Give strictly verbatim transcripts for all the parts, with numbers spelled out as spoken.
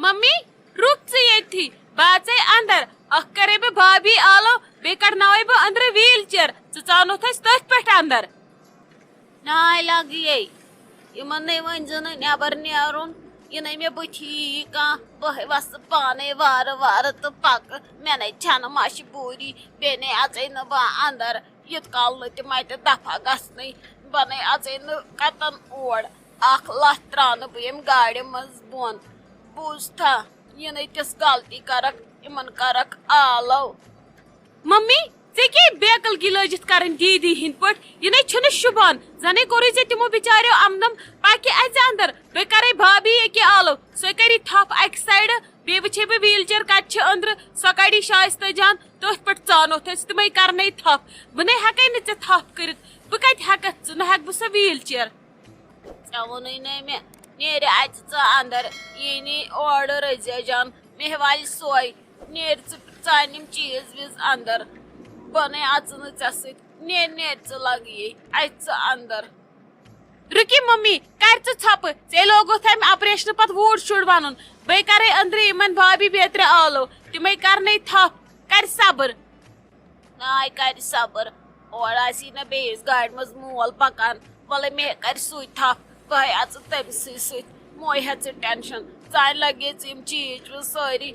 Mummy, رُک ژٕ ییٚتھی، بہٕ اژے اندر۔ اکھ کرے بہٕ بھابھی آلو، بیٚیہِ کڑناوے بہٕ أنٛدرٕ wheel chair۔ ژٕ ژانُتھ اَسہِ تٔتھۍ پٮ۪ٹھ اندر۔ ناے لگیے، یِمن نے ؤنۍ زِ نہٕ نٮ۪بر نیرُن۔ یہِ نے مےٚ بٕتھِ یی کانٛہہ، بہٕ ہے وسہٕ پانے وارٕ وارٕ تہٕ پکہٕ۔ مےٚ نے چھنہٕ مجبوٗری، بیٚیہِ نے اژے نہٕ بہٕ اندر۔ یوٗت کال نہٕ تِم اتہِ دفعہ گژھنٕے، بہٕ نے اژے نہٕ کتن اور۔ اکھ لتھ تراونہٕ بہٕ ییٚمہِ گاڑِ منٛز بۄن۔ بوٗزتھا، یہِ نے تِژھ غلطی کرکھ، یِمن کرکھ آلو۔ ممی، ژےٚ کیٛاہ بیقل گی لٲجِتھ کرٕنۍ دیٖدی ہِنٛدۍ پٲٹھۍ؟ یہِ نے چھُنہٕ شوٗبان۔ زنے کوٚرُے ژےٚ تِمو بِچاریو امدم۔ پکہِ اَژِ اندر، بیٚیہِ کرے بھابھی ییٚکیٛاہ آلو۔ سۄے کری تھپھ اکہِ سایڈٕ، بیٚیہِ وٕچھے بہٕ wheel chair کتہِ چھِ أنٛدرٕ۔ سۄ کڑی شایستہ جان تٔتھۍ پٮ۪ٹھ ژانوتھ أسۍ۔ تِمے کرنے تھپھ۔ بہٕ نے ہٮ۪کے نہٕ ژےٚ تھپھ کٔرِتھ۔ بہٕ کتہِ ہٮ۪کتھ ژٕ؟ نہ ہٮ۪کہٕ بہٕ سۄ wheel chair۔ ژےٚ ووٚنُے نے مےٚ، نیرِ اَژِ ژٕ اندر۔ یی نی اورٕ رٔزیا جان، مےٚ والہِ سۄے۔ نیر ژٕ ژانہِ یِم چیٖز ویٖز اندر۔ بہٕ نے اژٕ نہٕ ژےٚ سۭتۍ۔ نیر، نیر ژٕ لگیے، اَژِ ژٕ اندر۔ رُکہِ ممی، کر ژٕ ژھۄپہٕ؟ ژےٚ لوگُتھ امہِ آپریشنہٕ پتہٕ ووٗڈ شُڈ ونُن۔ بے کرے أنٛدرٕ یِمن بھابھی بیترِ آلو، تِمے کرنے تھپھ۔ کر صبر۔ ناے کرِ صبر، اورٕ آسی نہٕ بیٚیِس گاڑِ منٛز مول پکان۔ وَلے مےٚ کرِ سُے تھپھ، بہٕ ہے اژٕ تٔمۍ سٕے سۭتۍ۔ مۄے ہےٚ ژٕ ٹینشن، ژانہِ لگے ژٕ یِم چیٖز ویٖز سٲری۔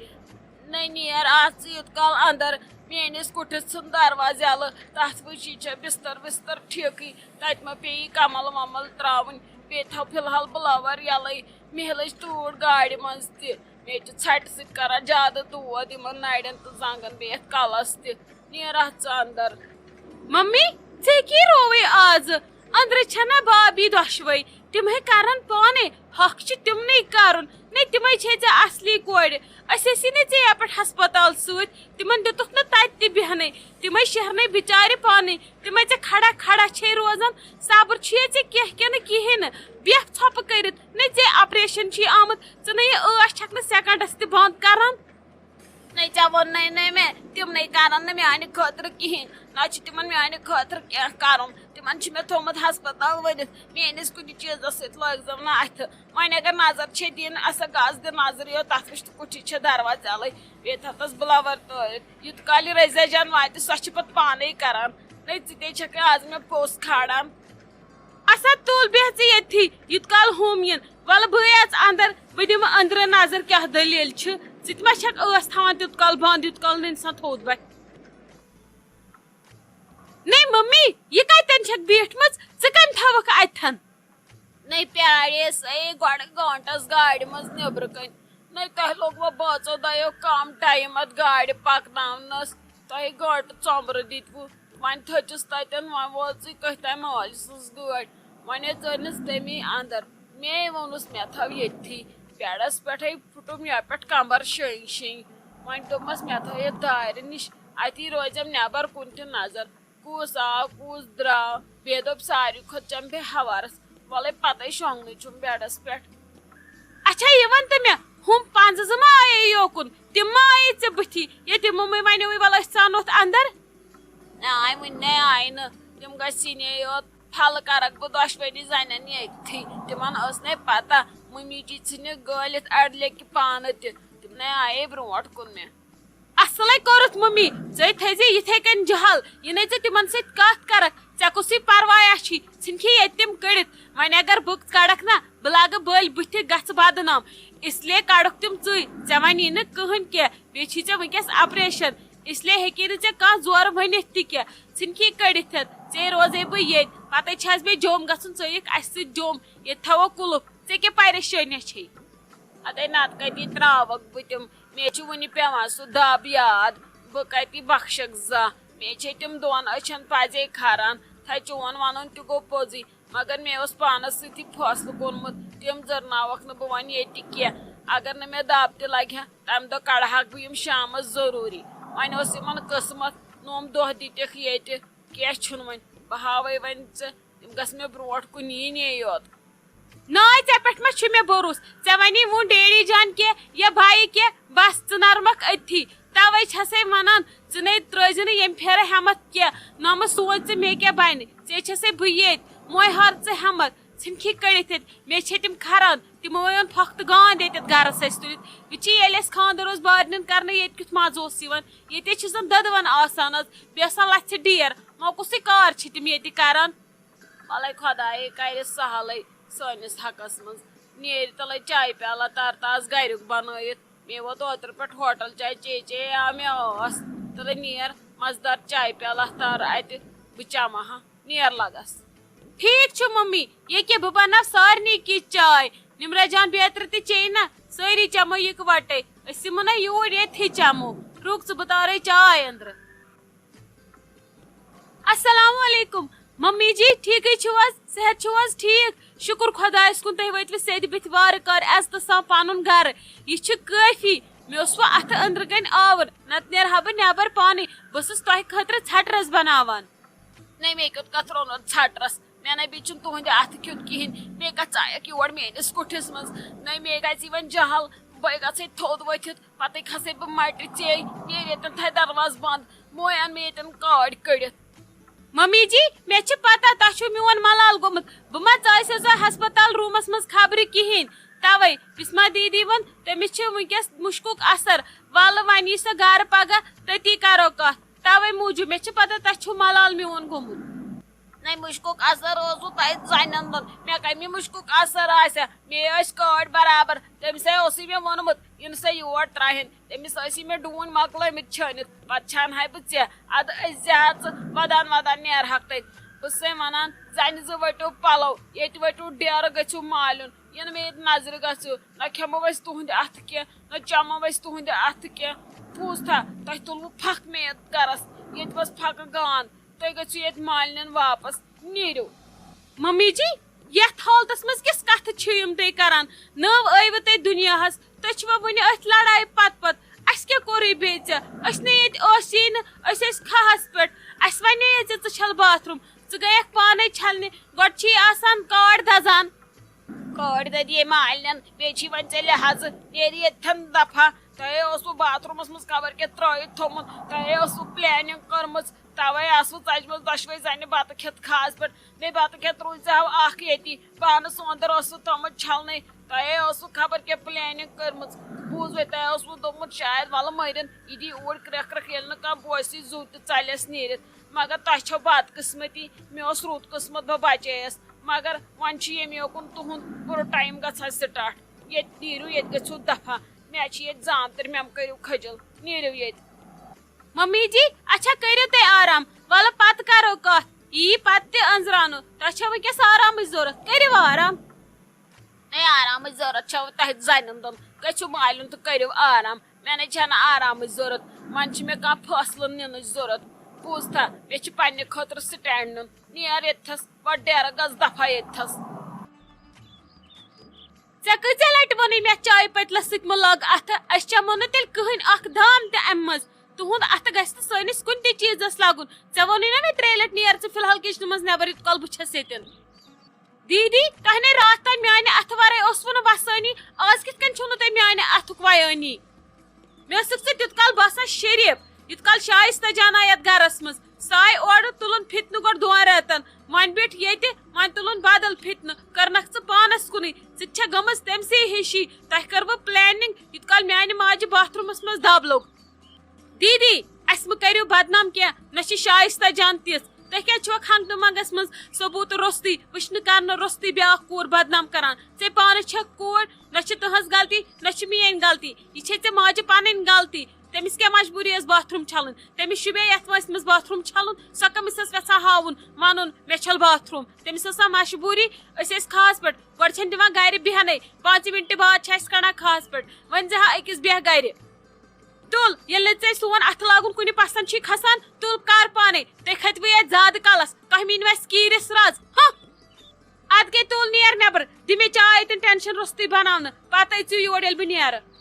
نہ نیر آ ژٕ یوٗت کال اندر، میٲنِس کُٹھِس ژھٕن دروازٕ یلہٕ، تتھ وٕچھی چھےٚ بستر وستر ٹھیکٕے، تتہِ ما پیٚیہِ کمل ومل تراوٕنۍ، بیٚیہِ تھاو فی الحال بلاور یلے۔ مےٚ لٔج تۭر گاڑِ منٛز تہِ، مےٚ چھِ ژھٹہِ سۭتۍ کران زیادٕ دود یِمن نرٮ۪ن تہٕ زنگن، بیٚیہِ یتھ کلس تہِ۔ نیر اتھ ژٕ اندر۔ ممی، ژےٚ کیٛاہ رووٕے آز؟ أنٛدرٕ چھَنا بابی دۄشوے؟ تِم ہے کرن پانے، حق چھُ تِمنٕے کرُن۔ نے تِمے چھے ژےٚ اصلی کورِ۔ أسۍ ٲسی نہٕ ژےٚ یپٲٹھۍ ہسپتال سۭتۍ، تِمن دیُتُکھ نہٕ تتہِ تہِ بیہنَے۔ تِمے شیہرنَے بِچارِ پانے، تِمے ژےٚ کھڑا کھڑا چھے روزان۔ صبر چھُیا ژےٚ کینٛہہ کِنہٕ کِہیٖنۍ نہٕ؟ بیٚہہ ژھۄپہٕ کٔرِتھ، نے ژےٚ آپریشن چھُے آمُت، ژٕ نے یہِ ٲش چھکھ نہٕ سیکنڈس تہِ بنٛد کران۔ نے ژےٚ ووٚننے نے مےٚ، تِم نے کرن نہٕ میانہِ خٲطرٕ کِہیٖنۍ، نہ چھُ تِمن میانہِ خٲطرٕ کینٛہہ کرُن۔ تِمن چھُ مےٚ تھوٚومُت ہسپتال ؤنِتھ، میٲنِس کُنہِ چیٖزس سۭتۍ لٲگزیو نہٕ اتھٕ۔ وۄنۍ اگر نظر چھے دِنۍ، اسا گژھ دِ نظر یوت، تتھ وٕچھ تہٕ کُٹھِس چھےٚ دروازٕ یلے، بیٚیہِ تھاو تس بلاور تٲرِتھ۔ یوٗت کال یہِ رزیا جان واتہِ، سۄ چھِ پتہٕ پانے کران۔ نے ژٕ تے چھکھ آز مےٚ پوٚژھ کھالان۔ اسا تُل بیٚہہ ژٕ ییٚتھی، یوٗت کال ہُم یِن۔ وَلہٕ بہٕ اژٕ اندر، بہٕ دِمہٕ أنٛدرٕ نظر کیٛاہ دٔلیٖل چھِ۔ ژٕ تہِ ما چھکھ ٲس تھاوان تیوٗت کال بنٛد، یوٗت کال نہٕ اِنسان تھوٚد وۄتھِ؟ نے ممی، یہِ کتٮ۪ن چھکھ بیٖٹھمٕژ؟ ژٕ کٔمۍ تھٲوٕکھ اتٮ۪ن؟ نے پیارے سَے گۄڈٕ گٲنٛٹس گاڑِ منٛز نیٚبرٕ کنۍ۔ نے تۄہہِ لوٚگوٕ بٲژو دۄیو کم ٹایم اتھ گاڑِ پکناونس؟ تۄہہِ گٲنٛٹہٕ ژۄمبرٕ دِتوٕ، وۄنۍ تھٔچِس تتٮ۪ن، وۄنۍ وٲژٕے کٔہۍ تام مٲلۍ سٕنٛز گٲڑۍ۔ وۄنۍ ژٔلنس تٔمی اندر۔ مے ووٚنُس، مےٚ تھٲو ییٚتھی۔ بیڈس پٮ۪ٹھے پھُٹُم یپٲٹھۍ کمبر شٔنگۍ شٔنگۍ۔ وۄنۍ دوٚپمس، مےٚ تھٲیِتھ دارِ نِش، اتی روزٮ۪م نٮ۪بر کُن تہِ نظر۔ کُس آو، کُس درٛاو، بیٚیہِ دوٚپ ساروی کھۄتہٕ چم بیٚیہِ ہوارس، وَلَے پَتَے شۄنٛگنٕے چھُم بیڈَس پٮ۪ٹھ۔ اچھا، یہِ وَن تہٕ مےٚ، ہُم پنٛزٕ زٕ ما آیے یوکُن؟ تِم ما آیے ژےٚ بٕتھی؟ ییٚلہِ تِمو مےٚ وَنیوٕے، وَلہٕ أسۍ ژانوتھ اَندَر۔ نہ، آے وٕنہِ نے آیہِ نہٕ، تِم گژھِ یِنۍ یوت، پھلہٕ کَرَکھ بہٕ دۄشوٕنی زَنٮ۪ن ییٚتھی۔ تِمَن ٲس نے پَتہ، مٔمی جی ژھٕنہِ گٲلِتھ اَڑِ لیٚکہِ پانہٕ تہِ، تِم نے آیے برونٛٹھ کُن مےٚ۔ اصلے کوٚرُتھ ممی، ژے تھٲیزِ یِتھے کٔنۍ جہل، یہِ نے ژٕ تِمن سۭتۍ کتھ کرکھ، ژےٚ کُسٕے پروایا چھی، ژھٕنکھی ییٚتہِ تِم کٔڑِتھ۔ وۄنۍ اگر بہٕ کڑکھ نا، بہٕ لاگہٕ بٔلۍ بٕتھِ گژھٕ بدنام۔ اس لیے کڑکھ تِم ژٕے، ژےٚ ونی نہٕ کٕہٕنۍ کینٛہہ، بیٚیہِ چھی ژےٚ وٕنکیٚس آپریشن، اس لیے ہیٚکی نہٕ ژےٚ کانٛہہ زورٕ ؤنِتھ تہِ کینٛہہ۔ ژھٕنکھی کٔڑِتھ، ژے روزے بہٕ ییٚتۍ، پتے چھس بیٚیہِ جوٚم گژھُن، ژٕ یِکھ اسہِ سۭتۍ جوٚم، ییٚتہِ تھاوو کُلُف، ژےٚ کیٛاہ پریشٲنی چھے؟ اَدَے نَتہٕ کَتی ترٛاوَکھ بہٕ تِم؟ مےٚ چھُ وُنہِ پٮ۪وان سُہ دَب یاد۔ بہٕ کَتی بخشَکھ زانٛہہ؟ مےٚ چھے تِم دۄن أچھَن پَزے کھاران۔ تھَے چون وَنُن تہِ گوٚو پوٚزُے، مگر مےٚ اوس پانَس سۭتی فٲصلہٕ کوٚرمُت، تِم زٕرناوَکھ نہٕ بہٕ وۄنۍ ییٚتہِ کینٛہہ۔ اگر نہٕ مےٚ دَب تہِ لَگہِ ہا، تَمہِ دۄہ کَڑٕہَکھ بہٕ یِم شامَس ضروٗری۔ وۄنۍ اوس یِمَن قٕسمَت، نوٚم دۄہ دِتِکھ ییٚتہِ۔ کینٛہہ چھُنہٕ وۄنۍ، بہٕ ہاوَے وۄنۍ ژٕ، یِم گژھِ مےٚ برونٛٹھ کُن یِنۍ یوت۔ ناے، ژےٚ پٮ۪ٹھ ما چھُ مےٚ بروسہٕ؟ ژےٚ وَنی وُن ڈیڈی جان کینٛہہ یا بھایی کینٛہہ، بس ژٕ نرمکھ أتھی۔ توے چھسے ونان، ژٕ نے ترٲزِ نہٕ ییٚمہِ پھیرٕ ہٮ۪متھ کینٛہہ۔ نمہٕ سونچ ژٕ مےٚ کیٛاہ بنہِ، ژےٚ چھسے بہٕ ییٚتۍ۔ موے ہر ژٕ ہٮ۪متھ، ژھٕنکھی کٔڑِتھ ییٚتہِ، مےٚ چھِ تِم کھران، تِمو أنۍ پھۄکھ تہٕ گانٛد ییٚتٮ۪تھ گرس اَسہِ تُلِتھ۔ وٕچھی، ییٚلہِ اَسہِ خانٛدر اوس بارنٮ۪ن کرنہٕ، ییٚتہِ کیُتھ مزٕ اوس یِوان، ییٚتہِ چھِ زن دۄدوَن آسان حظ، بیٚیہِ آسان لژھِ ڈیر، وۄنۍ کُسٕے کار چھِ تِم ییٚتہِ کران؟ وَلَے خۄدایے کَرِ سہلٕے سٲنِس حقس منٛز۔ نیرِ تَلَے چایہِ پیالہ تَر تاز گَریُک بَنٲوِتھ۔ مےٚ ووت اوترٕ پٮ۪ٹھ ہوٹل چاے چے چے، آ مےٚ ٲس۔ تَلَے نیر مَزٕدار چایہِ پیالہ تَر اَتہِ، بہٕ چَمہٕ ہا۔ نیر لَگَس۔ ٹھیٖک چھُ مٔمی، ییٚکیٛاہ بہٕ بَناو سارنٕے کِژھ چاے۔ نِمرا جان بیترِ تہِ چیٚیہِ نہ، سٲری چَمو یِکوَٹَے۔ أسۍ یِمو نہ یوٗرۍ، ییٚتھی چَمو۔ رُک ژٕ، بہٕ تارَے چاے أنٛدرٕ۔ السلام علیکم۔ ممی جی، ٹھیکٕے چھِو حظ؟ صحت چھُو حظ ٹھیک؟ شُکُر خۄدایَس کُن، تُہۍ وٲتوٕ سیٚدِ بٕتھِ وارٕ کارٕ عزتہٕ سان پنُن گرٕ۔ یہِ چھُ کٲفی۔ مےٚ اوس وۄنۍ اَتھٕ أنٛدرٕ کَنۍ آوُر، نتہٕ نیرٕ ہا بہٕ نٮ۪بر پانٕے۔ بہٕ ٲسٕس تۄہہِ خٲطرٕ ژھٹہٕ رَس بناوان۔ نَے، مےٚ کیُتھ کَتھ روٚنُتھ ژھٹہٕ رَس؟ مےٚ نَے بیٚیہِ چھُنہٕ تُہٕنٛدِ اَتھٕ کیُتھ کِہیٖنۍ۔ مےٚ کَتھ ژایَکھ یور میٛٲنِس کُٹھِس منٛز؟ نَے، مےٚ گژھِ وۄنۍ جہل۔ بہٕ گژھٕ تھوٚد ؤتھِتھ، پَتہٕ کھسے بہٕ مَٹہِ ژے، نیرِ ییٚتٮ۪ن تھایہِ دروازٕ بنٛد۔ موے اَن مےٚ ییٚتٮ۪ن کاڑۍ کٔڑِتھ۔ ممی جی، مےٚ چھِ پتہ تۄہہِ چھُو میون ملال گوٚمُت۔ بہٕ ما ژایسو ژےٚ ہسپتال روٗمس منٛز خبرِ کِہیٖنۍ۔ توے بسمہ دیدی ووٚن، تٔمِس چھِ وٕنکیٚس مُشکُک اثر۔ وَلہٕ وۄنۍ یی سۄ گرٕ پگاہ، تٔتی کرو کتھ۔ توے موٗجوٗب مےٚ چھِ پتہ تۄہہِ چھُو ملال میون گوٚمُت۔ نَے، مُشکُک اثر اوسوٕ تۄہہِ زَنٮ۪ن دۄن۔ مےٚ کَمہِ مُشکُک اثر آسہِ؟ مے ٲسۍ کٲڑۍ برابر۔ تٔمِسے اوسُے مےٚ ووٚنمُت، یِن سا یور ترٛاوٕنۍ۔ تٔمِس ٲسی مےٚ ڈوٗنۍ مۄکلٲومٕتۍ چھٲنِتھ۔ پتہٕ چھانہٕ ہاے بہٕ ژےٚ۔ اَدٕ أسۍ زِ ہا ژٕ، ودان ودان نیرہکھ تَتہِ۔ بہٕ چھسے وَنان، زَنہِ زٕ ؤٹِو پَلو، ییٚتہِ ؤٹِو ڈیرٕ، گٔژھِو مالیُن۔ یِنہٕ مےٚ ییٚتہِ نظرِ گژھِو، نہ کھٮ۪مو أسۍ تُہُنٛدِ اَتھٕ کینٛہہ، نہ چَمو أسۍ تُہُنٛدِ اَتھٕ کینٛہہ۔ بوٗزتھا، تۄہہِ تُلوٕ پھکھ مےٚ یَتھ گَرَس، ییٚتہِ بَس پھکہٕ گانٛد۔ تُہۍ گٔژھِو ییٚتہِ مالِنٮ۪ن واپس، نیٖرِو۔ ممی جی، یتھ حالتس منٛز کِژھ کتھٕ چھِو یِم تُہۍ کران؟ نٔو ٲیوٕ تُہۍ دُنیاہس، تُہۍ چھِوا وُنہِ أتھۍ لڑایہِ پتہٕ پتہٕ؟ اسہِ کیٛاہ کوٚرُے بیٚیہِ ژےٚ؟ أسۍ نے ییٚتہِ ٲسی نہٕ، أسۍ ٲسۍ کھہس پٮ۪ٹھ۔ اسہِ ونے ژےٚ ژٕ چھل باتھ روٗم، ژٕ گٔیکھ پانے چھلنہِ، گۄڈٕ چھی آسان کاڈ دزان۔ کٲڑۍ دٔدی مالِنٮ۪ن، بیٚیہِ چھی وۄنۍ ژےٚ لحاظہٕ، نیرِ ییٚتھٮ۪ن دفعہ۔ تۄہے اوسوٕ باتھ روٗمس منٛز خبر کیٛاہ ترٛٲوِتھ تھوٚمُت، تۄہے اوسوٕ planning کٔرمٕژ، توے آسوٕ ژجمژ دۄشوے زنہِ بتہٕ کھٮ۪تھ کھہس پٮ۪ٹھ۔ بیٚیہِ بتہٕ کھٮ۪تھ روٗزِ ہاو اکھ ییٚتی، پانہٕ سونٛدر اوسوٕ تھوٚمُت چھلنٕے۔ تۄہے اوسوٕ خبر کیٛاہ planning کٔرمٕژ۔ بوٗزوے، تۄہہِ اوسوٕ دوٚپمُت شاید ولہٕ مٔرِن، یہِ دی اوٗرۍ کرٛٮ۪کھ کرٛٮ۪کھ، ییٚلہِ نہٕ کانٛہہ بوسہِ زُو تہٕ ژلٮ۪س نیٖرِتھ۔ مگر تۄہہِ چھو بدقٕسمتی، مےٚ اوس رُت قٕسمت، بہٕ بچییس۔ مگر وۄنۍ چھُ ییٚمہِ یوکُن تُہُنٛد بُرٕ time گژھان start۔ ییٚتہِ نیٖرِو، ییٚتہِ گٔژھِو دفع۔ مےٚ چھِ ییٚتہِ زامتٕرۍ، مےٚ مہ کٔرِو خٔجل، نیٖرِو ییٚتہِ۔ ممی جی، اچھا کٔرِو تُہۍ آرام، ولہٕ پتہٕ کرو کتھ۔ یی پتہٕ تہِ أنٛزراونہٕ، تۄہہِ چھو وٕنکیٚس آرامٕچ ضروٗرت، کٔرِو آرام۔ ہے، آرامٕچ ضروٗرت چھو تۄہہِ زنٮ۪ن دۄن، گٔژھِو مالیُن تہٕ کٔرِو آرام۔ مےٚ نَے چھَنہٕ آرامٕچ ضروٗرت، وۄنۍ چھِ مےٚ کانٛہہ فٲصلہٕ نِنٕچ ضروٗرت۔ بوٗزتھا، مےٚ چھُ پننہِ خٲطرٕ stand نیُن۔ نیر ییٚتھَس، گۄڈٕ ڈیرٕ گژھ دفع ییٚتھَس۔ ژےٚ کۭژاہ لٹہِ ووٚنُے مےٚ چایہِ پٔتلس سۭتۍ مہٕ لاگ اتھٕ؟ أسۍ چمو نہٕ تیٚلہِ کٕہٕنۍ اکھ دام تہِ امہِ منٛز۔ تُہُنٛد اتھٕ گژھِ نہٕ سٲنِس کُنہِ تہِ چیٖزس لاگُن۔ ژےٚ ووٚنُے نا مےٚ ترٛیٚیہِ لٹہِ، نیر ژٕ فی الحال کچنہٕ منٛز نٮ۪بر، یوٗت کال بہٕ چھس ییٚتٮ۪ن۔ دیدی، تۄہہِ نے راتھ تام میانہِ اتھٕ ورٲے اوسوٕ نہٕ وسٲنی، آز کِتھ کٔنۍ چھُو نہٕ تۄہہِ میانہِ اتھُک ویٲنی؟ مےٚ ٲسٕکھ ژٕ تیُتھ کال باسان شریف، یُتھ کال شایستہ جان آیہِ یتھ گرس منٛز۔ سۄ آیہِ اورٕ تُلُن فتنہٕ گۄڈٕ دۄن رٮ۪تن، وۄنۍ بیٖٹھ ییٚتہِ، وۄنۍ تُلُن بدل فتنہٕ، کٔرنکھ ژٕ پانس کُنُے۔ ژٕ تہِ چھکھ گٔمٕژ تٔمسٕے ہِشی۔ تۄہہِ کٔروٕ planning، یُتھ کال میانہِ ماجہِ باتھ روٗمس منٛز دب لوٚگ۔ دیدی، اسہِ مہٕ کٔرِو بدنام کینٛہہ، نہ چھِ شایستہ جان تِژھ۔ تُہۍ کیٛازِ چھِوکھ ہنٛگتہٕ منٛگس منٛز ثبوٗت روٚستُے، وٕچھنہٕ کرنہٕ روٚستُے بیٛاکھ کوٗر بدنام کران؟ ژےٚ پانس چھکھ کوٗر، نہ چھِ تُہنٛز غلطی، نہ چھِ میٲنۍ غلطی، یہِ چھے ژےٚ ماجہِ پنٕنۍ غلطی۔ تٔمِس کیٛاہ مجبوٗری ٲس باتھ روٗم چھلٕنۍ؟ تٔمِس شوٗبے یتھ وٲنٛسہِ منٛز باتھ روٗم چھلُن؟ سۄ کٔمِس ٲس یژھان ہاوُن، ونُن، مےٚ چھل باتھ روٗم؟ تٔمِس ٲسا مجبوٗری؟ أسۍ ٲسۍ کھہس پٮ۪ٹھ، گۄڈٕ چھنہٕ دِوان گرِ بیہنَے، پانٛژِ مِنٹہِ بعد چھِ اسہِ کڑان کھہس پٮ۪ٹھ۔ وۄنۍ زِ ہا أکِس بیٚہہ گرِ۔ تُل، ییٚلہِ نہٕ ژےٚ سون اَتھٕ لاگُن کُنہِ پسنٛد چھُے کھسان، تُل کر پانے۔ تُہۍ کھٔتوٕ ییٚتہِ زیادٕ کالس، تۄہہِ میٖنوٕ اَسہِ کیٖرِس رز۔ ہہ! اَدٕ گٔے تُل نیر نٮ۪بر، دِ مےٚ چاے تہٕ tension روٚستُے بناونہٕ، پتہٕ أژِو یور ییٚلہِ بہٕ نیرٕ۔